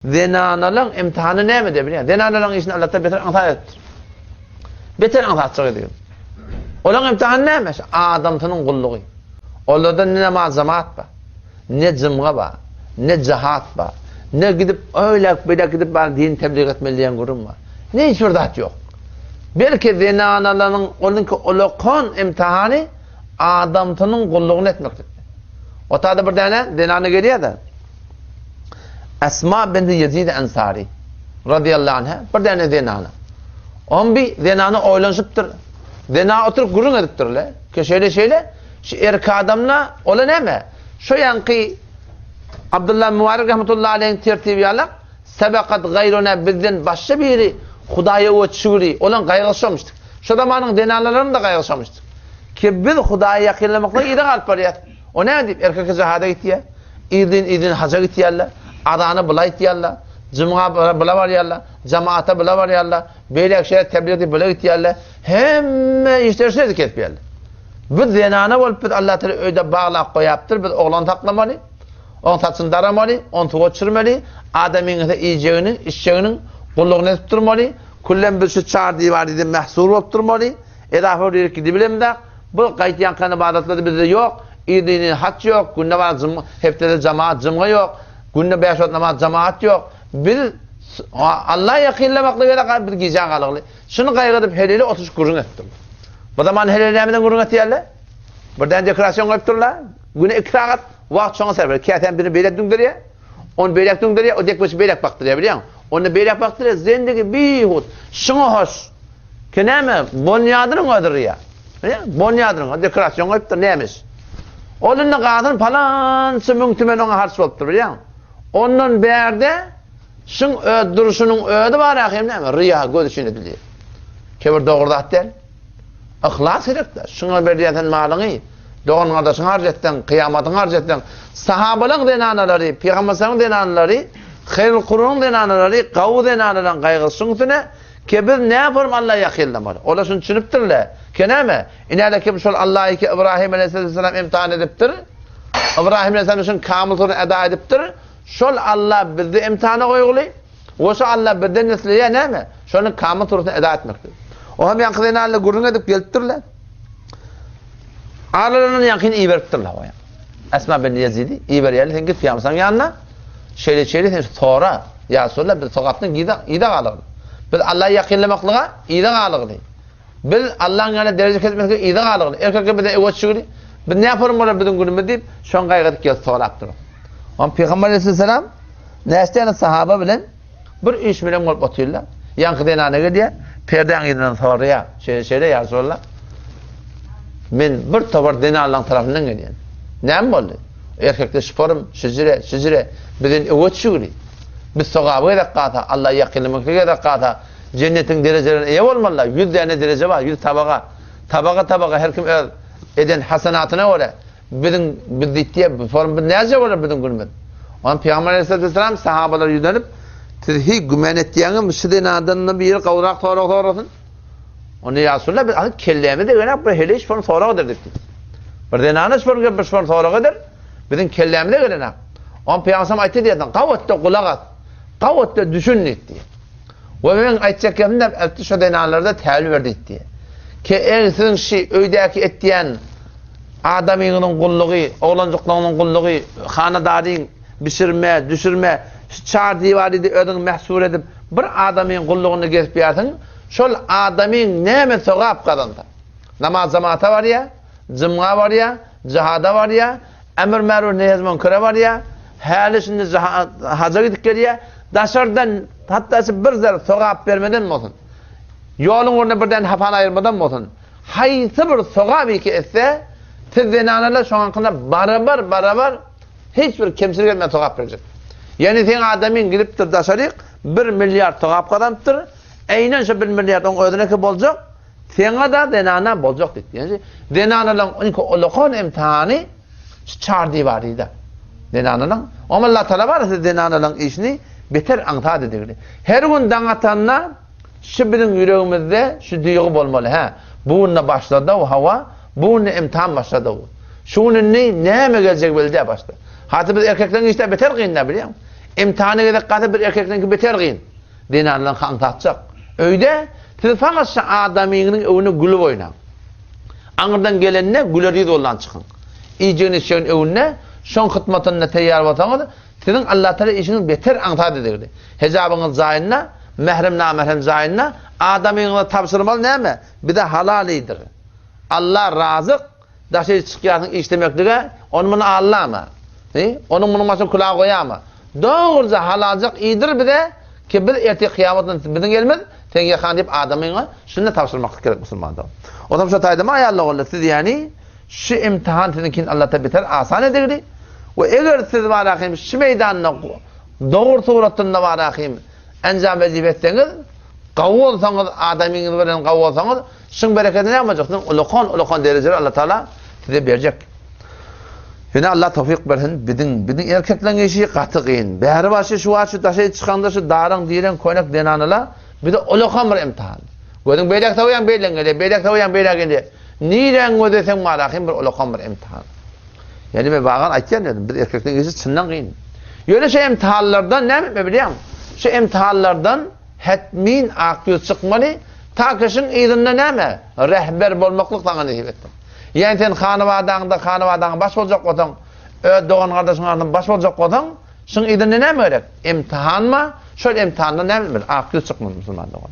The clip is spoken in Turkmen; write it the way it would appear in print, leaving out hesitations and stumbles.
Zenanalaň imtihany nämede bilýäň? Zenanalaň işini Allatala beter aňsat edipdir. Beter aňsatjyk edip. Olaň imtihany näme? Şu adamsynyň gullugy. Olarda ne namaz jemaat bar, ne jymga bar, ne jahat bar, ne gidip öýläk beýläk gidip bar din tebliğ etmeli diýen gürrüň bar. Ne hiç bir zat ýok. Belki zenanalaryň onuňky ulakan imtihany adamsynyň gullugyny etmekdir. Otada bir däne zenana gelýär-de. Esma binti Ýezid Ensary radiyallahu anha bir däne zenana. On bir zenana oýlanyşypdyr. Zena oturyp gürrüň edipdirler. Ki şeýle şeýle şu erkek adamla ola näme? Şu ýanky Abdullah Mubarek rahmetullahi aleyhiň tertibi ýalak sebekat gaýruna bizden başga biri Hudaýa we şükri olan gaýgyşamyşdyk. Şu zamanyň zenanalaryny da gaýgyşamyşdyk. Ki biz Hudaýa ýakynlamakda yza galyp barýas. O näme diýip erkek jihada gitýär? Irden-irden haja gitýärler, azana bula aýtýarlar, jumga bula barýarlar, jamaata bula barýarlar, beýläk şeýle tebliğ diýip bula gitýärler. Hemme işleri şeýle kesýärler. Biz zenana bolup biz Allah Teala öýde baglap goýapdyr, biz oglan saklamaly, oň saçyny daramaly, ony suwa çürmeli, adamyň ise iýjeginiň, içjeginiň gullugyny edip durmaly, küllem biz şu çar diwar diýip mahsur bolup durmaly. Edafa bir ýere gidibilemzok. Bu gaýtýankan ybadatlar bizde ýok. Irden haç ýok, günde bar jum, hepdede jamaat jumga ýok. Günde 5 wagt namaz jamaat ýok. Biz Alla ýakynlamaklyk gerek, biz gijä galygly. Şuny gaýgy edip heleli oturyş gürrüň etdim. Bu zaman heleli nämeden gürrüň etýärler? Birden dekorasyon goýup durlar. Güne 2 sagat wagt şoňa sarp edýär. Käsem birini beýle düňderýär. Ony beýläk düňderýär, o dekmeçi beýläk bakdyrýar, bilýäňmi? Ony beýläk bakdyrýar, zendigi bihut. Şuňa hoş. Ki näme? Bonýadynyň özi ryýa. Bilýäňmi? Bonýadynyň dekorasyon goýupdyr, nämiş? Ol indi gazyn palança müň tümen oňa harç bolupdyr, bilýäňmi? Ondan bärde şuň öz durşunyň özi bar ahim näme? Ryýa göz üçin edilýär. Kebir dogry zat däl. Yhlas gerek-de. Şuňa berýän sen malyňy, dogan-gardaşyňa harç etseň, kyýamatyňa harç etseň, sahabalaň zenanalary, pygamberleriň zenanalary, haýrul kurunyň zenanalary, gawy zenanalaryň gaýgysy şuň üstüne, Ke biz näform Alla ýakynlamaly? Olar şuny düşünipdirler. Ke näme? Inäle kim şol Alla ki Ibrahim aleyhisselam imtihan edipdir. Ibrahim aleyhisselam şuny kamyl surat eda edipdir. Şol Alla bizi imtihana goýguly. We şol Alla bizden isleýär näme? Şony kamyl suratyny eda etmekdir. O hem ýaňky zenanla gürrüň edip gelipdirler. Aralaryndan ýaňkyny iberipdirler o ýa. Esma bin Ýezidi iberýärler, sen git pygamberimiziň ýanyna. Şeýle şeýle sen sora. Ýa Resulallah biz sogapdan yza yza galygly. Biz Allaha ýakynlamaklyga yza galygly. Biz Allahyň ýanynda dereje kesmeklige yza galygly. Erkekler bize öwez çügli. Biz näme form bolar biziň günümiz diýip, şoň gaýgy edip gelip sorapdyr. Oňa Pygamber aleyhisselam näçe tane sahaba bilen bir iş bilen bolup otyrlar. Ýaňky zenana gelýär, perdäň yzyndan soraýar. Şeýle şeýle ýa Resulallah. Men bir topar zenanlaryň tarapyndan gelýän. Näme boldy? Erkekde şuparym, şüjre, şüjre, bizden öwet şügri. Biz sogaby gezek galsa, Alla ýakynlymykly gezek galsa, jennetiň derejelerine eýe bolmalylar. 100 däne dereje bar, 100 tabaga. Tabaga tabaga her kim öz eden hasanatyna görä biziň biz diýip, bu forum biz näce bolar biziň günümiz? Ondan Pygamber aleyhisselam sahabalara ýüzlenip, siz hiç güman etýäňizmi, şu zenadan biri gowrak sorag sorasyn? Onda ýa Resulallah biz asyl kellämize gelen bir heleý şony sorag eder diýip. Bir zenana şony gelip bir şony sorag eder. Biziň kellämize gelen hak. Onda Pygamberimiz aýtdy diýdi, gawatda gulak as. Gawatda düşün diýdi. We men aýtjak gepim de eltdi şo zenanlarda tälim ber diýdi. Ke eger siziň şi öýdäki etýän adamyňyzyň gullugy, oglanjyklaryňyzyň gullugy, hanadaryň bişirme, düşürme, şu çar diwary diýdi özüňi mehsur edip bir adamyň gullugyny gezip ýarsyň, Şol adamyň näme sogap gazansa, namaz jamaata barýar, jumga barýar, jihada barýar, emr märuf nehy münkere barýar, häli şindi haja gidip gelýär, daşardan hatda şu bir zer sogap bermeden bolsun, ýoluň ugrunda birden hapany aýyrmadan bolsun, haýsy bir sogap iki etse, siz zenanalar şoňakyna barabar barabar hiç bir kemçilik etmän sogap berjek. Ýagny seň adamyň gidipdir daşaryk bir milliard sogap gazanypdyr, Eýnen şo bir milliard oň özüneki boljak, seňa-da zenana boljak diýdi. Ýagny zenanalaryň iň ullakan imtihany şu çar diwaryda. Zenanalaryň, oňa Allah Taala bar siz zenanalaryň işini beter aňsat edigini. Her gün daň atanda şu biziň ýüregimizde şu duýgy bolmaly, hä, bu günde başlady hawa, bu günde imtihan başlady. Şu gün indi näme geljegi belli däl başda. Hatda biz erkekleriň işi beter kyn-da bilýäňmi? Imtihana gezek galsa bir erkekleňki beter gyn. Zenanlaryňky aňsatjak. Öýde siz fakat adamyňyň öwüne gülüp oýnaň. Aňyrdan gelende güler ýüz bollan çykyň. Iýjegini içjegini öwünde şoň hytmatynda teýýar bolsaňyz, siziň Allatagala işiňiz beter aňsat ederdi. Hejabyňyz jaýynda, mährem namährem jaýynda adamyňyza tabşyrmaly näme? Bize halal iýdir. Alla razyk, daşary çykýarsyň işlemeklige, ony muny allama. He? Onuň munuň başyna külah goýama. Dogruja halaljak iýdir bize, ki biz ertir kyýamatdan biziň elimiz seň ýakan diýip adamyňa şunda tabşyrmaklyk gerek musulmanda. Onsoň şu taýda aýallar boldy siz ýani şu imtihan siziňkin Alla beter asan edigdi. We eger siz barahim şu meýdanda dogry suratynda barahim enjam wezipe etseňiz, gawy bolsaňyz, adamyňyz bilen gawy bolsaňyz, şuň bereketini näme boljaksyň? Ulakan, ulakan derejeler Allah Taala size berjek. Ýöne Allah towfik bersin, biziň, biziň erkekleň işi gaty gyn. Bäri başy şu wagt şu daşa çykanda şu daryň diren könek zenanalar bize ulakan bir imtihan. Gözüň beýläk sowýaň beýläk gelýär, beýläk sowýaň beýläk gelýär. Niräň gözeseň malahym bir ulakan bir imtihan. Ýani men bagan aýtýan dedim, biz erkekleň işi çyndan gyn. Ýöne şu imtihanlardan näme etme bilýäň? Şu imtihanlardan hetmin ak ýüz çykmaly, ta kişiň yzynda näme? Rehber bolmaklyk saňa nesip etsin. Ýani sen hanybadaňda hanybadaňa baş boljak bolsaň, öz dogan-gardaşyň arasynda baş boljak bolsaň, şuň yzynda näme gerek? Imtihanma, şol imtihandan näme etmeli? Ak ýüz çykmaly musulman dogan.